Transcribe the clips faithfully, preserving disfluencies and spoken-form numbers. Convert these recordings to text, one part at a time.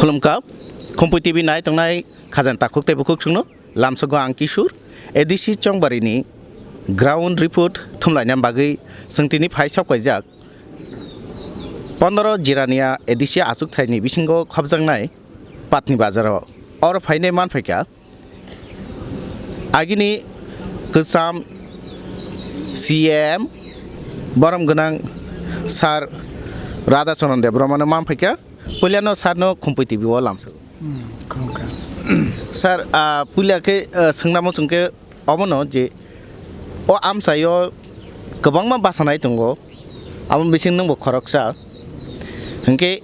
Khulumkha, Khumpui T V nai tongnai khajani takhuk tei bukhuk chwngno lamsogo ang Kishur, A D C Chongbarini ground report thumlaina bagwi chwng tini phai sok paijak. Pondro Jirania A D C achukthai ni bisingo khopjaknai Patni Bazar o. Oro phainai manphaikha agini kwcham C M borom gwnang Sir Radha Charan Debbarma no manphaikha. Puilano Sir no Khumpui T V o lamsao. Hmm, khulumkha. Sir, ah, puila khe, ah, swngnamo chwng khe obono je o amchaio kwbangma basanai tongo, abo bising nwngbo khoroksa. Hinkhe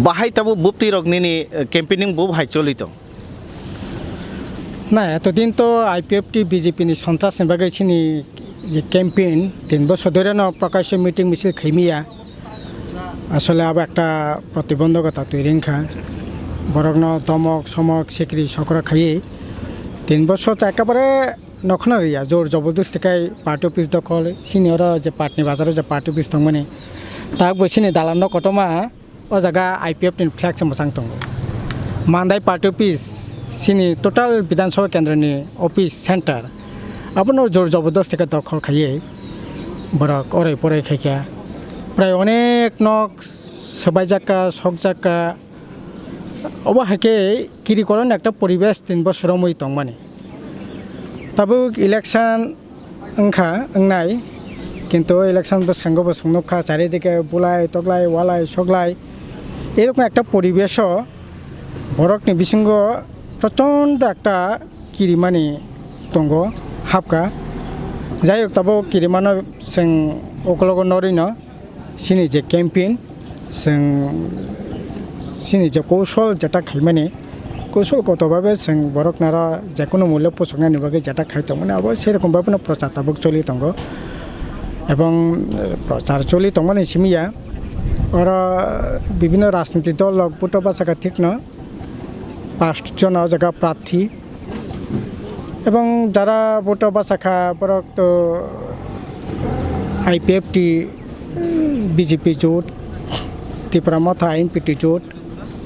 bahai tabuk buptwi rok nini, eh, campaigning bo bahai choli tong? Na, etodin to I P F T B J P ni sontras ni bagwi chini je campaign tin bosor dhore no prokasho meeting misil khaimiya. Asole abo ekta protibondhokota twiring kha. Borokno domok, somok, sikri, sokro khaiwi tin bosor ta ekabare nokhno riya, jor jobordosti khai party office dokhol, sini oro je Patni Bazar o je party office tongmani. Tabukbo sini dalan no kotorma o jaga I P F ni flag se mwchang tongo. Mandai party office, sini total Bidhan Sabha kendra ni office center. Abono jor jobordosti khe dokhol khaiwi borok orai porai khaikha. Prai onek nok swbaijak kha, sokjak kha. Obo hai khe kiri koron ekta poribesh tin bosor romwi tongmani. Tabuk election wngkha, wngnai, kintu election bwskango bo chwng nukha, charidike bulai, toklai, walai, soklai, erokom ekta poribesho borokni bisingo prochondo ekta kirimani tongo, hapkha. Jai hok, tabuk kirimano chwng ukologo norwino. Chini je campaign, chwng chini je koushol jeta khaimani, koushol kotor babe chwng borok naro je kunu mulya puchuknani bagwi jeta khai tongmani, abo sei rokom babe no prochar tabuk choli tongo. Ebong, eh, prochar choli tongmani simi ya, oro bibhinno rajniti dol rok vote o bachakha thikno, past jono o jaga prathi. Ebong jara vote o bachakha borok to I P F T, B J P jot, Tipra Motha, I N P T jot,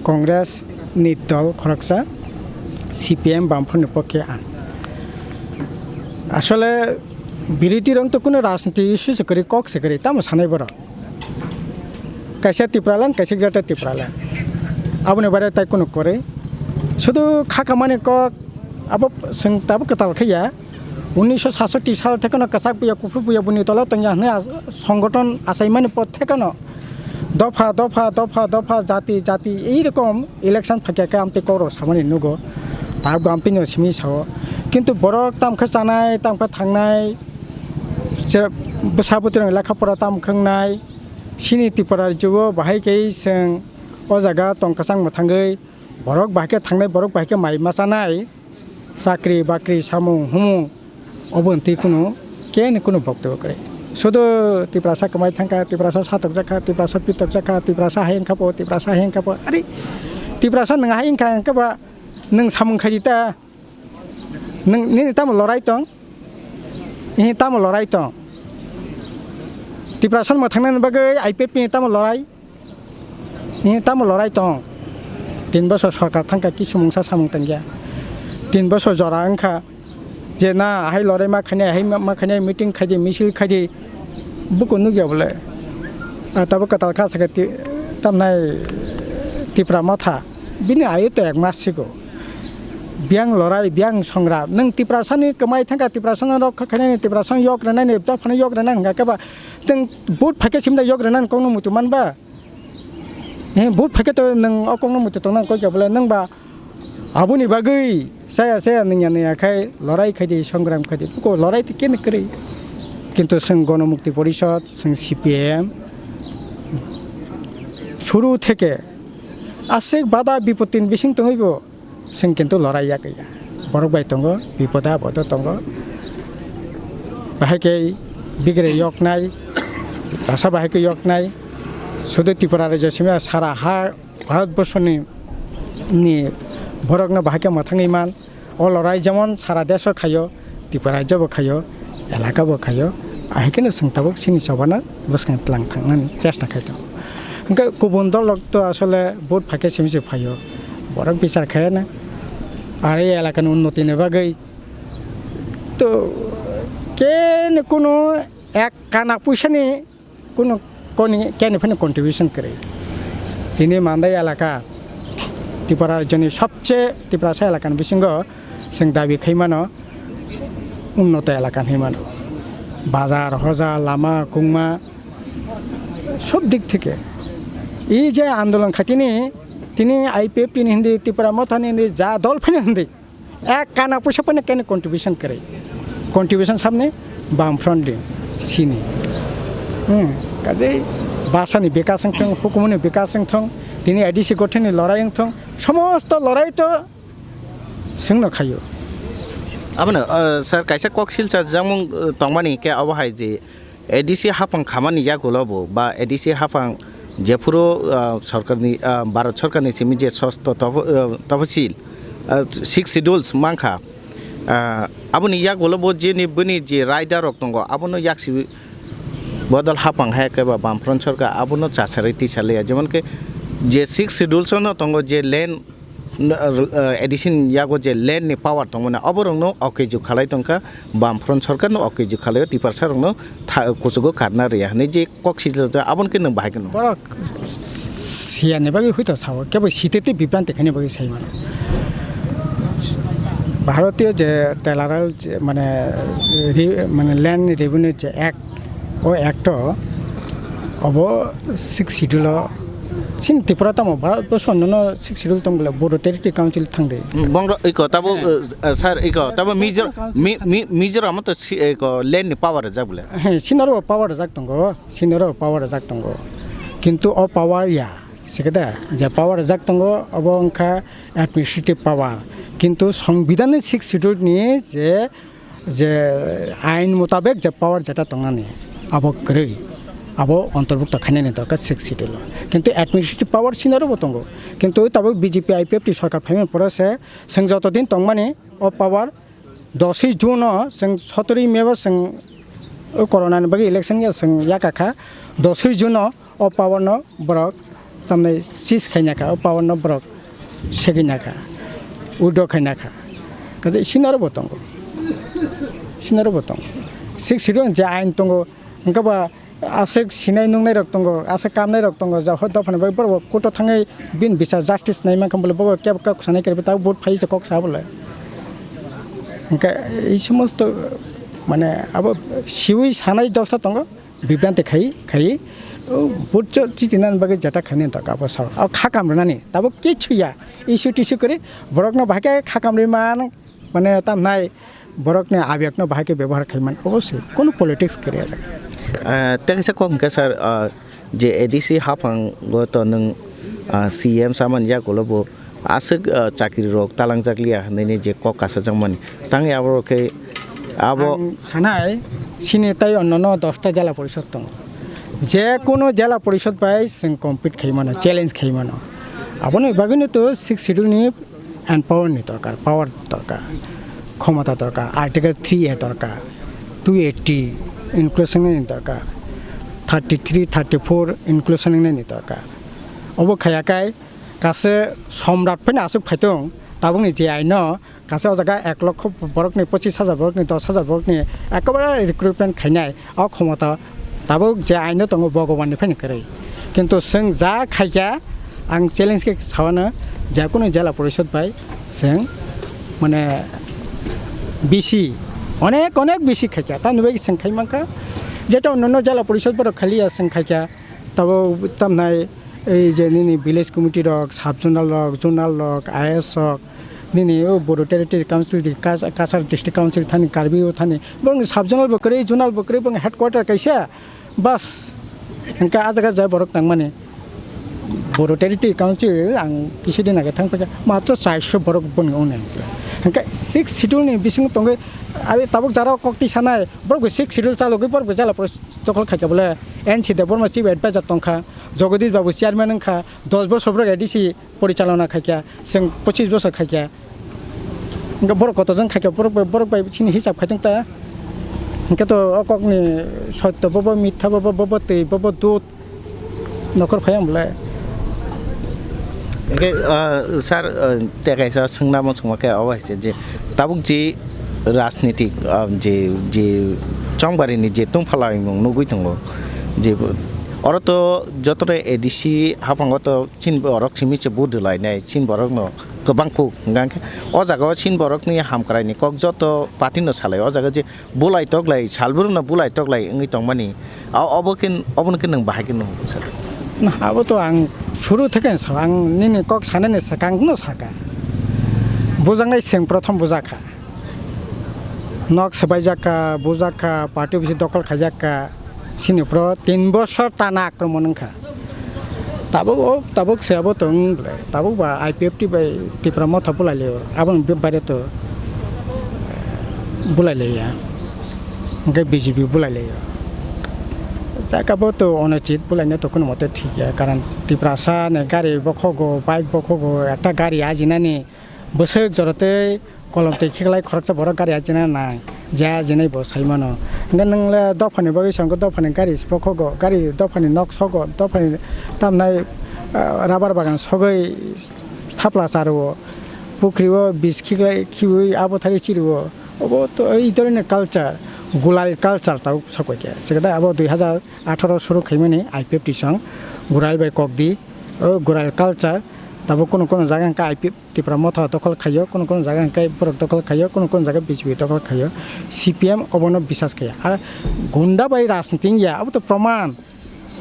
Congress ni dol khoroksa, C P M Bamphor ni pokhe ang. Asole birodhi rok to kuno rajniti issue se kwrwi, kok se kwrwi, tamo sanai borok. Kaisa Tipraland, kaisa Greater Tipraland. Aboni baire tai kunu kwrwi. Sudu kha kamani kok, abo chwng tabuk kwtal khe ya. Unnisho satshoti sal thekeno kwchak buya, kuphur buya buni tola tongya hwnwi as-, songgothon achaimani por thekeno dopha, dopha, dopha, dopha, jati, jati, ei rokom election phaikha khe amtwi kokrok samani nugo. Tabuk amtwino simi sao. Kintu borok tamkhe chanai, tamkhe thangnai, je bwsa bwtwirok lekha pora tamkhe wngnai, Chini Tripura rajyo o bahai khe chwng o jaga tong kwchang mwthangwi borok bahai khe thangnai, borok bahai khe mai ma chanai, chakri bakri samung humung obo hwntwi kunu keni kunu boktobyo kwrwi. Sudu Tiprasa kwmai thangkha, Tiprasa satokjakha, Tiprasa pitokjakha, Tiprasa hai wngkha bo, Tiprasa hai wngkha bo. Ari Tiprasa nwng hai wngkha, wngkha ba nwng samung khai di ta. Nwng, nini tamo lorai tong? Ihi tamo lorai tong? Tiprasa ni mwthangnani bagwi I P F T ni tamo lorai? Ihi tamo lorai tong? Tin bosor sorkar thangkha, kisu mungsa samung tangya. Tin bosor jora wngkha je na, ahai lorai ma khainai, ahai ma, ma khainai, meeting khaidi, misil khaidi. Buko nukya bole. Ah, tabuk kwtal kha sakhe ti-, tamnai Tipra Motha. Bini ayu to ek mas sigo. Biyang lorai, biyang songra. Nwng Tiprasani kwmai thangkha, Tiprasano rokha khainani, Tiprasano yok rwnani, dophano yok rwnani hwnkha khe ba nwng vote phaikhe simda yok rwnani kokno muitu manba? He, vote phaikhe to nwng o kokno muitu tongna koi khe bole nwng ba aboni bagwi chaya chaya nwngya nwngya khai lorai khaidi, songram khaidi. Buko lorai to kene kwrwi. Kintu chwng Gonomukti Porishad, chwng C P M, suru theke aswk bada bipotini bising tongwibo chwng kintu lorai ya kaya. Borok bai tongo, bipoda bodo tongo. Bahai khe bigre yoknai, rasa bahai khe yoknai. Sudu Tripura rajyo simi sara ha Bharat borsoni ni borokno bahai khe mwthangwi man. O lorai jemon sara desh o khaio, Tripura rajyo bo khaio, elaka bo khaio, ahai kheno chwng tabuk chini chobana bwskang tlang thangnani chesta khai tongo. Hwnkhe kubun dol rok to asole vote phaikhe simi se phaio, borok bichar khaiyana. Ar ei elakani unnoti ni bagwi to keni kunu ek kana puisa ni kunu koni keni phani contribution kwrwi. Tini Mandai elaka Tripura rajyoni sobse Tiprasa elakani bisingo chwng dabi khai mano unnoto elaka hinwi mano. Bazar, hoja, lama, kungma, sob dik theke. Ei je andolon khaitini, tini I P F T ni hindi, Tipra Motha ni hindi, ja dol phani hindi. Ek kana puisa phani keni contribution kwrwi. Contribution sabni Bamfront ni sini. Hmm, kaje basani bikas wngthong, hukumuni bikas wngthong, tini A D C gothini lorai wngthong, somosto lorai to Chwngno khaio. Abono, uh, sir, kaisa kok silchar jakmung, uh, tongmani khe abo hai je A D C haphang khamani yagulo bo ba A D C haphang jephuru, uh, sorkarni, uh, Bharat sorkarni simi je sosto tof-, uh, tofosil, uh, six schedules mankha. Uh, aboni yagulo bo jeni bini je raida rok tongo, abono yaksi bodol haphang hai khe ba Bamfront sorkar abono chasarwi tisaliya. Jemon khe je six schedules no tongo je land n-, uh, addition yago je land ni power tongmani, oborokno okeju khalai tongkha, Bamfront sorkarno okeju khalaio, Tiprasarokno tha-, kuchugo karna rwya hwnwi je kok sijak, aboni khe nwng bahai kheno. Borok siyani bagwi hwito sao, kebo sitete bibranti khaini bagwi sai mano. Bharatiyo je Telaral je, mane, re-, mane Land Revenue je Act, o Act o obo six schedule o, chini Tripura tamo Bharat borso no six schedule tong bole Bodo Territory Council thang de. Bongro iko tabo, eh, eh, sir, iko tabo Mizoram, Mi-, Mi-, Mizoram to si, iko land ni power jak bole. He, sinaro power jak tongo, sinaro power jak tongo. Kintu o power ya, sikada, je power jak tongo, obo wngkha administrative power. Kintu Songbidan ni six schedule ni je je ain mutabek je power jeta tongnani, abo kwrwi, abo ontorbukto khainani dorkar six schedule o. Kintu administrative power sinaro bo tongo. Kintu tabuk B J P I P F T sorkar phaimani pore se chwng joto din tongmani o power doswi June o chwng sotorwi May o chwng o corona ni bagwi election ya chwng yakakha doswi June o o power no borok tamni seize khaina kha, o power no borok segwina kha, withdraw khaina kha. Kaje sinaro bo tongo, sinaro bo tongo. Six schedule je ain tongo, hwnkhe ba aswk sinai nungnai rok tongo, aswk kamnai rok tongo, ja hoi dophani bai borok bo court o thangwi bini bichar justice nai mankha bole bo kebo kok sanai khe bo tabuk vote phai se kok sa bole. Hwnkhe ei somosto mane abo siwi sanai dosa tongo. Bibranti khai, khai, o, burcho chitinani bagwi jeta khainani dorkar abo sao. O khakam rwnani, tabuk kichu ya, issue tissue kwrwi, borokno bahai khe khakam rwi man, mane, tamnai, borokni abiyakno bahai khe bebohar khai man, oboswi, kunu politics kwrwi ah jaga. Ah, tei kaisa kok hwnkhe sir, ah, je A D C haphango to nwng, ah, C M samani yagulo bo, aswk, ah, chakri rok talangjak liya hwnwi je kok kasajak mani. Tangwi abo khe abo ang sanai, chini tai onnono dosta jela porishod tongo. Je kono jela porishod bai chwng compete khai mano, challenge khai mano. Aboni bagwino to six schedule ni empower ni dorkar, power dorkar, khomota dorkar, article three A dorkar, two eighty inclusion ni dorkar, thirty three, thirty four inclusion ni dorkar. Obo khaya kai Kaisa somrat phano aswk phaitong, tabukni je aino kaisa o jaga ek lokho borokni, pochis hajar borokni, dos hajar borokni ekebare recruitment khainai, o khomota tabuk je aino tongo Bhagwanni phano kwrwi. Kintu chwng ja khaikha, ang challenge khe sawano, je kunu jela porishod bai chwng mane bisi, onek onek bisi khaikha. Tamni bagwi chwng khai mankha, jeto onno jela porishod borok khaliya chwng khaikha. Tabuk tamnai ei je nini village committee rok, sub zonal rok, zonal rok, I A S rok, nini o Bodo Territory Council di, Kas-, Kasar District Council thani, Karbi o thani, bong sub zonal bo kwrwi, zonal bo kwrwi, bong headquarter kaisa, bas. Hwnkhe ah jaga jai borok tangmani Bodo Territory Council ang kisa din age thang paikha, matro chairso borok boni wngnai. Hwnkhe sixth schedule ni bisingo tongwi, ari tabuk jara o kok tisanai, borok bo sixth schedule chalogwi borok bo jela porishod dokhol khaikha bole. N C Debbarma chief advisor tongkha, Jagadish Babu chairman wngkha, dos bosor borok A D C porichalona khaikha, chwng pochis bosor khaikha. Hwnkhe borok kotor jon khaikha, borok bai, borok bai chini hisab khai tongta. Hwnkhe to o kokni sotto bobo, mitha bobo, bobo twi, bobo dud. Nokor phai ang bole. Hingke, ah, sir, ah, tei kaisa swngnamo swngma khe obo hai se je tabuk je rajnitik, ah, je, je chongbarini je tungphala imung nugui tongo, je oro to joto A D C haphango to chini borok simi se vote rwlainai, chini borokno kwbang kuk hingka khe o jaga o chini borokni hamkraini kok joto party no salai o jaga je bulai toklai, salbrumno bulai toklai wngwi tongmani, a-, obo khe, obono khe nwng bahai khe nukgo, sir? Na, abo to ang suru theke sa, ang nini kok sanani swkangno saka. Bujaknai chwng prothom bujakha. Nok swbaijak kha, bujak kha, party office dokol khaijak kha. Sini pro tin bosor tana akromon wngkha. Tabuk o, tabuk se abo tong ble. Tabuk ba I P F T bai Tipra Motha bulai le o. Aboni be-, baire to, eh, bulai le ya. Hingke B J P bulai le ya. Jaka bo to onochit bulai no to kuno mote thik ya. Karon Tiprasa ni gari bokhogo, bike bokhogo, ekta gari ajinani bwswk jora tei kolom twi khiklai khoroksa borok gari ajina nang, je ajinai bo sai mano. Hingke nwng le dophani bagwi songkhe dophani gari se bokhogo, gari dophani nok sogo, dophani tamnai, ah, rubber bagan sogwi thapla charo, pukri o bis khiklai khiui abo thari chiri o. Obo to ei dhoroner culture, gulal culture tabuk sokbai khe. Sekada abo dui hazar atharo suru khaimani I P F T song, gulal bai kok di, o gulal culture, tabuk kono kono jaga hingke I P F T Tipra Motha dokhol khaio, kono kono jaga hingke borok dokhol khaio, kono kono jaga B J P dokhol khaio, C P M obono bisas khaiya. Ar gunda bai rajniti wngya, abo to proman.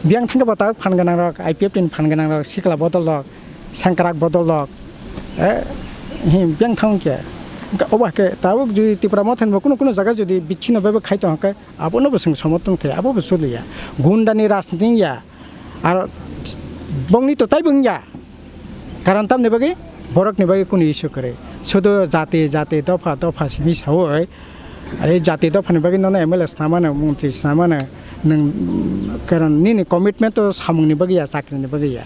Biyang thangkhe bo tabuk phan gwnang rok, I P F T ni phan gwnang rok, sikla bodol rok, sengkrak bodol rok, eh, hi, biyang thang khe. Obo hai khe tabuk jodi Tipra Motha ni bo kono kono jaga jodi bichino bai bo khai tong khe, abono bo chwng somorthon khai, abo bo choliya. Gunda ni rajniti wngya, ar bongni to taibo wngya. Karon tamni bagwi borokni bagwi kunu issue kwrwi. Sudu jati, jati, dopha, dopha simi saui, are jati dophani bagwi nono M L A swnamano, montri swnamano, nwng, karon nini commitment to samungni bagwi ya, chakrini bagwi ya,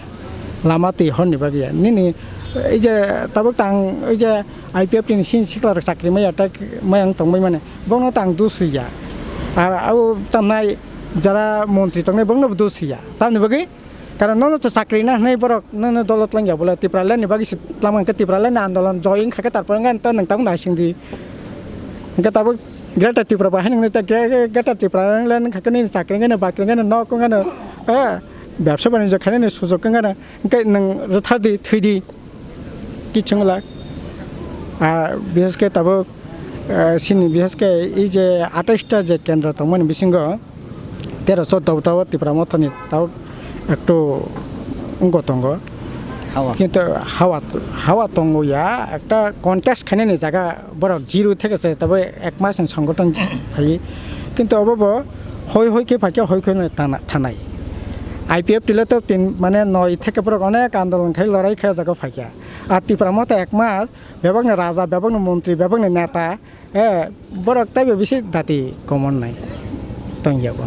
lama twi horni bagwi ya. Nini ei je tabuk tang ei je I P F T ni sini sikla rok chakri maya, tak maya wng tongbai mani, bono tang dusui ya. Ar au tamnai jara montri tongnai bono dusui ya. Tamni bagwi Karon nono to chakri na hwnwi borok nono dolo twlang ya bole, Tipraland ni bagwi se twlang khe Tipraland ni andolon joy wng kha khe, tarpore wngkha to nwng tabuk naising di. Hwnkhe tabuk Greater Tripura bahai nwng ta Gre-, Greater Tripura wng le wng kha khe nini chakri wngkha no, bakri wngkha no, nok wngkha no, eh, byabsa banijyo khainani sujok wngkha no, hwnkhe nwng rwtha di, thwi di. Kichung la. Ar bishesh khe tabuk, eh, sini bishesh khe ei je atais ta je kendro tongmani bisingo, tero choddo tao Tipra Mothani tao ektu wngwi tongo. Hawa. Kintu hawa, hawa tongo ya, ekta contest khainani jaga borok zero theke se tabo ek mas ni songothon phai. Kintu obo bo hoi hoi khe phaikhe hoi hoi no tana-, thanai. I P F T le to tin mane noi theke borok onek andolon khai lorai khai o jaga phaikha. Ar Tipra Motha ek mas bebakni raja, bebakni montri, bebakni neta, eh, borok taibo bisi dati komon nai tongya bo.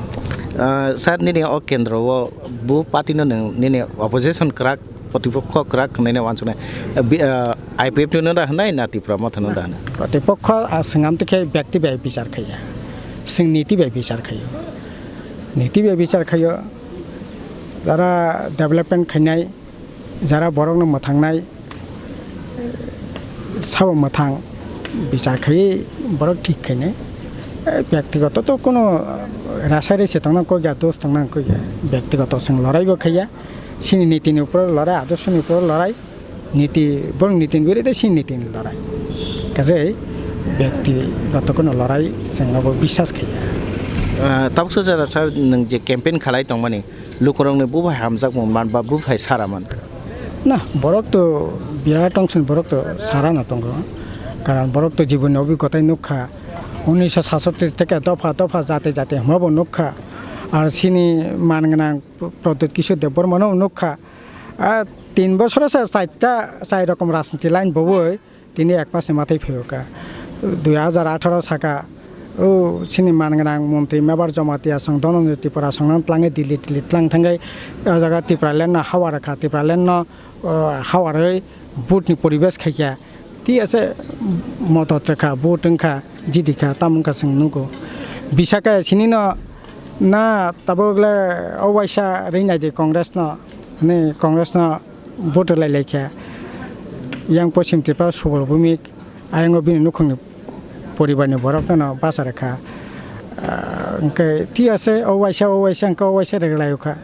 Ah, sir, nini o kendro o bu party no nwng nini opposition kwrak, protipokho kwrak hwnwi no uansuknai. Eh, bi-, ah, I P F T no da hwnwi na Tipra Motha no da hwnwi? Protipokho, ah, swnam twi khe byakti bai bichar khaiya. Swng niti bai bichar khaio. Niti bai bichar khaio. Jara development khainai, jara borokno mwthangnai, sabo mwthang bichar khaiwi borok thik khainai. Eh, byaktigoto to kuno rasa rese tongna kok ya, dos tongna kok ya. Byaktigoto chwng lorai bo khaiya. Chini nitini upor lorai, adorsoni upor lorai. Niti, borok nitini bwrwi de chini nitini lorai. Kaje byaktigoto kuno lorai chwng abo biswas khaiya. Ah, tabuksa jora sir, nwng je campaign khalai tongmani, lukurokni buphai hamjakmung man ba buphai sara man? Na, borok to birat ongsoni borok to sara no tongo. Karon borok to jiboni obhigota nukha. Unisho satsatti theke dopha dopha jate jate hwnba bo nukha. Ar chini man gwnang Pradyut Kishore Debbarma no nukha. Ah, tin bosoro se chaita, chai rokom rajniti line bowoi. Tini ek masni matai phaio kha. Dui hajar atharo saka, o chini man gwnang montri Mebar Jamatia song Dhananjay Tripura song nang tlangwi Delhi, Delhi tlang thangwi o jaga Tipraland no hawa rwkha, Tipraland no, o, hawa rwi vote ni poribesh khaikha. Thik ase, modot rwkha, vote wngkha, jidikha, tamo wngkha chwng nugo. Bisakhe sini no Na tabuk le o waisa ring nai di Congress no, ni Congress no vote lai lai khe. Yang Poschim Tripura Subal Bhumik, ayang o bini nukhung ni poribar ni borok no basa rwkha. Ah, hwnkhe thik ase, o waisa, o waisa, hwnkhe o waisa rwgwlai kha.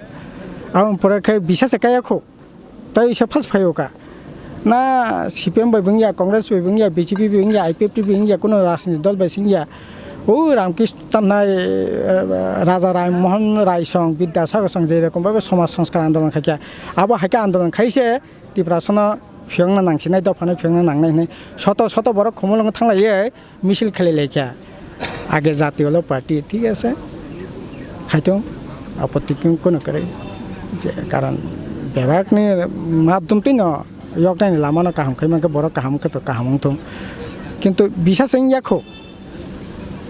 Aboni pore khe bisa se kaya khu. Tai se first phaio ka. Na C P M bai bwngya, Congress bai bwngya, B J P bai bwngya, I P F T bai bwngya, kuno rajniti dol bai singya. O Ramkrish tamnai, eh, Raja Ram Mohan Rai song, Bidyasagar song, je rokom bhabe somaj sanskar andolon khaikya. Abo haikhe andolon khaise Tiprasano phiyokna nangsinai, dophano phiyokna nangnai hinwi soto soto borok Khumulwngo thanglaiwi misil khlai laikha. Age jatiyo lo party, thik ase, khaito, apotti kun-, kuno kwrwi. Je karon bebakni madhom twino yoknaini lamano kaham khai mankhe borok kaham khe to kaham wng thung. Kintu bisa se wngya kho.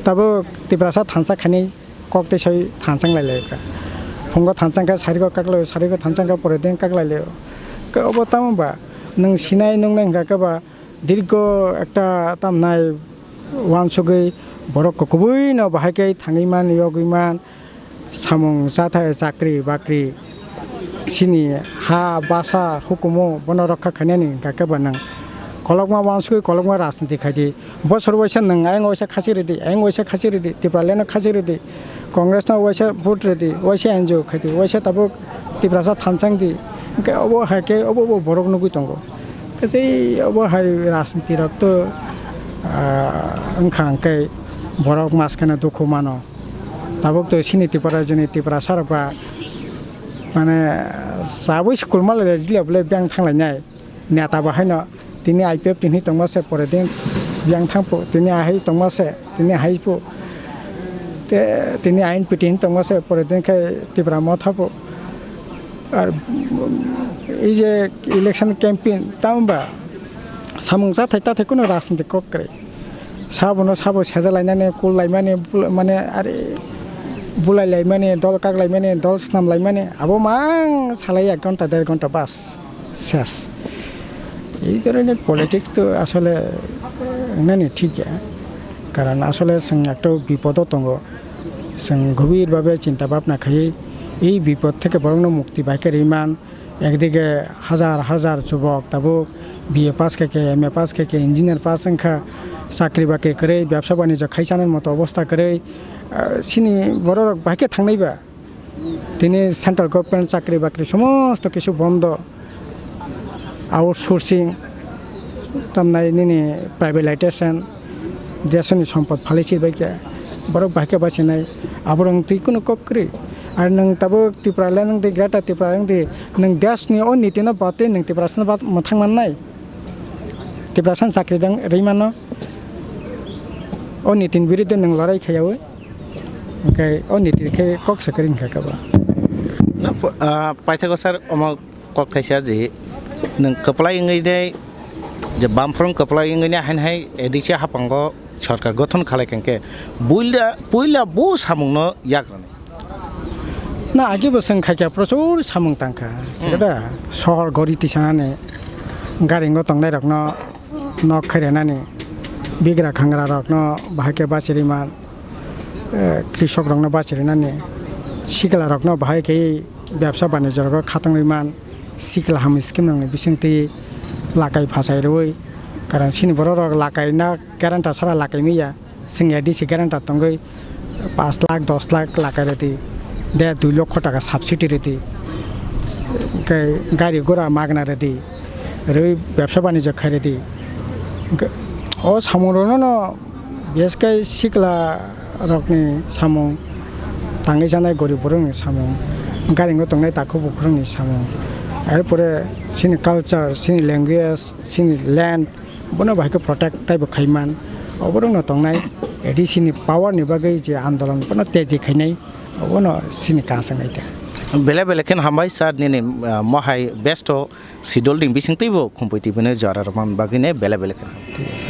Tabuk Tiprasa thansa khainai kok tei sai thansa wng lai lai kha. Phungo thansa khe sariko kaklai, sariko thansa khe pore din kaklai lai. Khe obo tamo ba nwng sinai nungnai hwnkha khe ba dirgo ekta tamnai uansugwi borok kubui no bahai khe thangwi man, yogwi man, samung chathai, chakri bakri, chini ha, basa, hukumu bono rokha khainani hwnkha khe bo nwng kolokma uansugwi kolokma rajniti khai di. Bosor waisa nwng ayang waisa khasi rwdi, ayang waisa khasi rwdi, Tipraland no khasi rwdi, Congress no waisa vote rwdi, waisa N G O khaidi, waisa tabuk Tiprasa thansa wngdi. Hwnkhe obo hai khe obo bo borok nugwi tongo. Tei obo hai rajniti rok to, ah, wngkha hwnkhe borok maskeno dukhu mano. Tabuk to chini Tripura rajyoni Tiprasa rok ba mane sabui school malai jiliya bole beng thanglainai. Neta bo haino tini I P F T hinwi tongma se pore din biyang thangpo, tini ahai tongma se, tini ahai po. Te tini I N P T hinwi tongma se pore din khe Tipra Motha po. Ar, um, ei je election campaign tamo ba samung chathai tathai kuno rajniti kok kwrwi. Sabono sabo seja lainani, kul laimani, bul-, mane are bulai laimani, dol kak laimani, dol snam laimani, abo mang salai ek ghonta, der ghonta bas. Ses. Ei dhoroner politics to asole, eh, wngnani thik ya. Karon asole chwng ekta bipodo tongo. Chwng gobir bhabe chinta bhabna khaiwi ei bipod theke borokno mukti bai khe rwi man. Ekdige hajar hajar jubok tabuk B A pass khe khe, M A pass khe khe, engineer pass wngkha, chakri bakri kwrwi, bebsa banijyo khai chanani moto obostha kwrwi, ah, chini bororok bai khe thangnai ba. Tini central government chakri bakri somosto kisu bondo, outsourcing, tamnai nini privatization, desoni sompot phalwi sirbaikha, borok bahai khe bachinai, aborok twi kunu kok kwrwi. Ar nwng tabuk Tipraland wngdi, Greater Tripura wngdi, nwng desni o nitino batwi nwng Tiprasano bat mwthang mannai? Tiprasano chakri dang rwi mano? O nitini biruddhe nwng lorai khaiyaui? Hwnkhe o niti khe kok se kwrwi wngkha khe ba. Na, ph-, ah, paithago sir, omo kok thaisa je nwng kwplai wngwi de, je Bamfront kwplai wngwi ne haino hai A D C haphango sorkar gothon khalai kha khe, buila, puila bo samungno yak rwnai. Na, age bo chwng khaikha prochur samung tangkha, Hmm. Sekada sohor gori tisanani, garingo tongnairokno nok khairenani, bigra khangrarokno bahai khe bachiriman, eh, krishok rokno bachirinani, sikla rokno bahai khe bebsa banijyo rogo khatongwi man, sikla hamwi scheme rokni bisingtwi lakai phasai rwui, karon chini borok rok lakai na guarantee sara lakai manya, chwng A D C guarantee tongwi pash lakh, dos lakh lakai rwdi, de dui lokho taka subsidy rwdi, hwnkhe gari gura magna rwdi, rwi bebsa banijyo khai rwdi, hwnkhe o samung rokno no. Biskhe sikla rokni samung, tangwi chanai gorib borokni samung, garingo tongnai takhuk bukhukni samung, erpore chini culture, chini language, chini land, bono bahai khe protect taibo khaiman. Oborokno tongnai A D C ni power ni bagwi je andolon bono teji khainai, obono chini kansang naikha. Belai belai khe hambai sir nini, ah, mohai besto Sidol ding bising teibo khumpui tibini jora rwmani bagwino belai belai khe. Thik ase.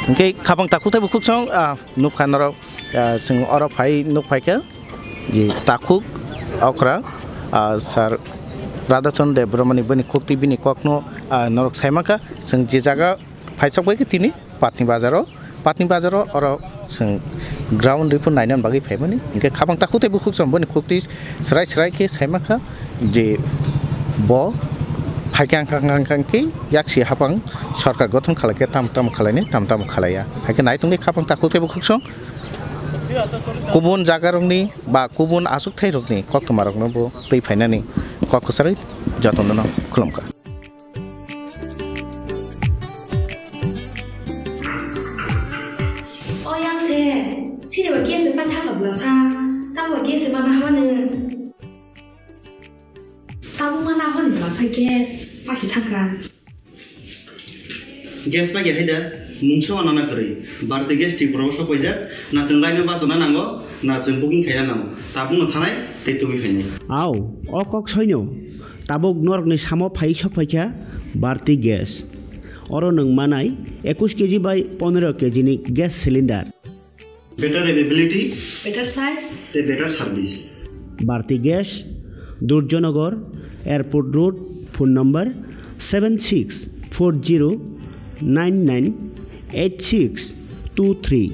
Hwnkhe khabang takhuk teibo khuk song, ah, nukha norok, ah, chwng oro phai nuk phaikha je takhuk okra, ah, sir Radhachandra Debbarmani bini khuk tei bini kokno, ah, norok saimankha chwng je jaga phaichok bai khe tini Patni Bazaro, Patni Bazaro oro Chwng ground report nainani bagwi phaimani, hinkhe khapang takhuk tei bukhuk chwng boni khuktwi srai srai khe saimankha je bo phaikha wngkha, wngkha, wngkha khe yaksi hapang sorkar gothon khalai khe tam tam khalaini, tam tam khalaiya. Haikhe nai tongdi khapang takhuk tei bukhuk chwng kubun jagarokni ba kubun achukthairokni koktwmarokno bo twi phainani kok kwcharwi jotono khulumkha. O yang se, sini ba gas se pan thaka bla sa, ta ba gas se mana hone. Ta bu mana hone bla sa gas, pa si thaka. Gas pa ya haida, mungsa wana na kari. Bharti Gas Tripura basa paijak, na chwng line basa na nango, na chwng booking khaina nango. Ta bu no thanai, te tumi khainai. Au, o kok soino. Tabuk norokni samo phai sok phaikha Bharti Gas. Oro nwng manai ekush keji bai pondro keji ni gas cylinder. Better availability. Better size. Te better service. Bharti Gas, Durjanagar, Airport Road, phone number seven six four zero nine nine eight six two three.